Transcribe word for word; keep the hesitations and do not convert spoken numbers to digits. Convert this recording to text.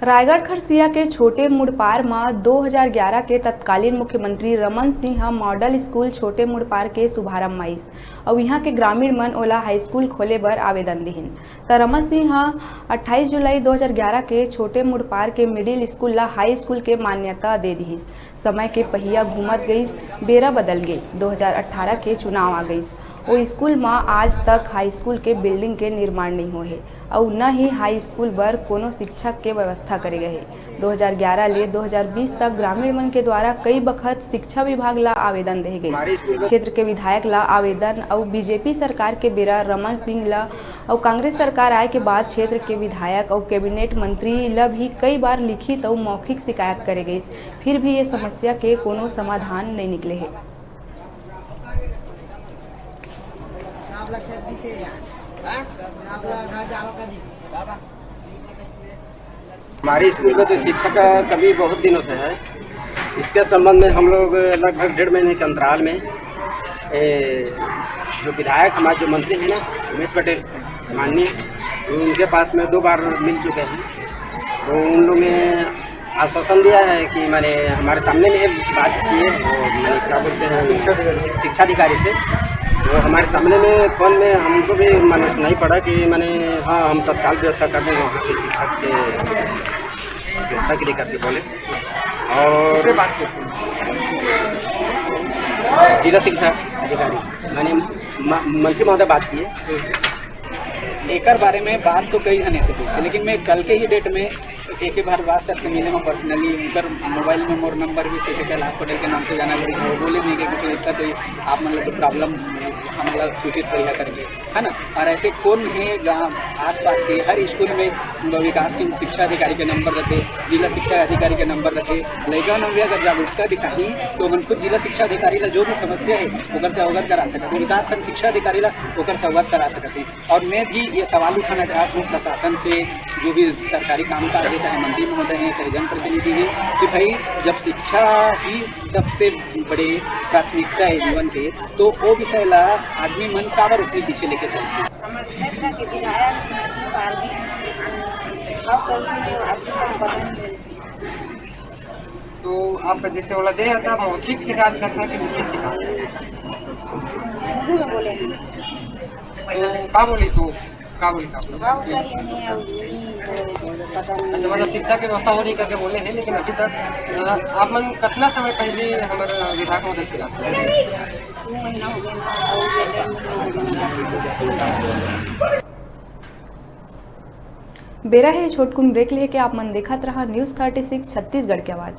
रायगढ़ खरसिया के छोटे मुड़पार म दो हज़ार ग्यारह के तत्कालीन मुख्यमंत्री रमन सिंह ह मॉडल स्कूल छोटे मुड़पार के शुभारंभ माइस अउ इहां के ग्रामीण मन ओला हाई स्कूल खोले बर आवेदन दिहिन। त रमन सिंह ह अट्ठाईस जुलाई दो हज़ार ग्यारह के छोटे मुड़पार के मिडिल स्कूल ला हाई स्कूल के मान्यता दे दिहिस। समय के पहिया घूमत गइस, बेरा बदल गे, दो हज़ार अट्ठारह के चुनाव आ गइस। ओ स्कूल म आज तक हाई स्कूल के बिल्डिंग के निर्माण नइ होए हे अउ न ही हाई स्कूल बर कोनो शिक्षक के व्यवस्था करे गए हे। दो हज़ार ग्यारह ले दो हज़ार बीस तक ग्रामीण मन के द्वारा कई बखत शिक्षा विभाग ला आवेदन देहे गइस। क्षेत्र के विधायक ला आवेदन अउ बीजेपी सरकार के बेरा रमन सिंह ला अउ कांग्रेस सरकार आए के बाद क्षेत्र के विधायक अउ कैबिनेट मंत्री ला भी कई बार लिखित अउ मौखिक शिकायत करे गइस, फिर भी ये समस्या के कोनो समाधान नइ निकले हे। हमारे स्कूल में तो शिक्षा का कमी बहुत दिनों से है। इसके संबंध में हम लोग लगभग डेढ़ महीने के अंतराल में, ए, जो विधायक, हमारे जो मंत्री हैं ना, उमेश पटेल माननीय, उनके पास में दो बार मिल चुके हैं। तो उन लोगों ने आश्वासन दिया है कि माने हमारे सामने में बात किए, वो माने क्या बोलते हैं, शिक्षा अधिकारी से। वो हमारे सामने में फोन में हमको भी माने सुनाई पड़ा कि माने हाँ, हम तत्काल व्यवस्था कर देंगे वहाँ के शिक्षक के, व्यवस्था के लिए करके बोले। और जिला शिक्षा अधिकारी माने म-, मंत्री महोदय बात किए। एकर बारे में बात तो कई झन ऐसे पूछे, लेकिन मैं कल के ही डेट में एक ही बार बात सर से मिले में पर्सनली, उनकर मोबाइल में मोर नंबर भी सेव है, कैलाश पटेल के नाम से जाना पड़ी। वो बोले भी कि कुछ दिक्कत हुई, आप मतलब प्रॉब्लम हमारा सूचित करिया करके, है ना। और ऐसे कौन है गाँव आसपास के हर स्कूल में विकास सिंह शिक्षा अधिकारी के नंबर रखे, जिला शिक्षा अधिकारी के नंबर रखे। लइका मन भी अगर जागरूकता दिखाही तो मन खुद जिला शिक्षा अधिकारी ला जो भी समस्या है ओकर से अवगत करा सकत है, विकास खंड शिक्षा अधिकारी ला ओकर से अवगत करा सकत है। और मैं भी ये सवाल उठाना चाहता हूँ प्रशासन से, जो भी सरकारी कामकाज है, चाहे मंत्री महोदय हैं, चाहे जनप्रतिनिधि हैं, कि भाई जब शिक्षा ही सबसे बड़े प्राथमिकता है जीवन के, तो वो विषय ला आदमी मन काबर उतनी पीछे लेके चलते हैं। हमर क्षेत्र के विधायक पार्टी अब कभी अभी तक बदल नहीं। तो आपका जैसे वाला दे था, मौखिक शिकायत करता कि लिखित शिकायत? उर्दू में बोले हैं। तो का बोली सो, का बोली साहब? का बोला ये नहीं, अब नहीं बोले, पता नहीं। अच्छा, मतलब शिक्षा की व्यवस्था हो रही करके बोले हैं, लेकिन अभी तक, अ, आप मन कितना समय पहले हमारे विधायक महोदय से बात की? दो महीना हो गया ना, और ये डेढ़ महीना हो गया ना। बेरा हे छोटकुन ब्रेक लेके आप मन देखत रहा न्यूज़ थर्टी सिक्स छत्तीसगढ़ के आवाज़।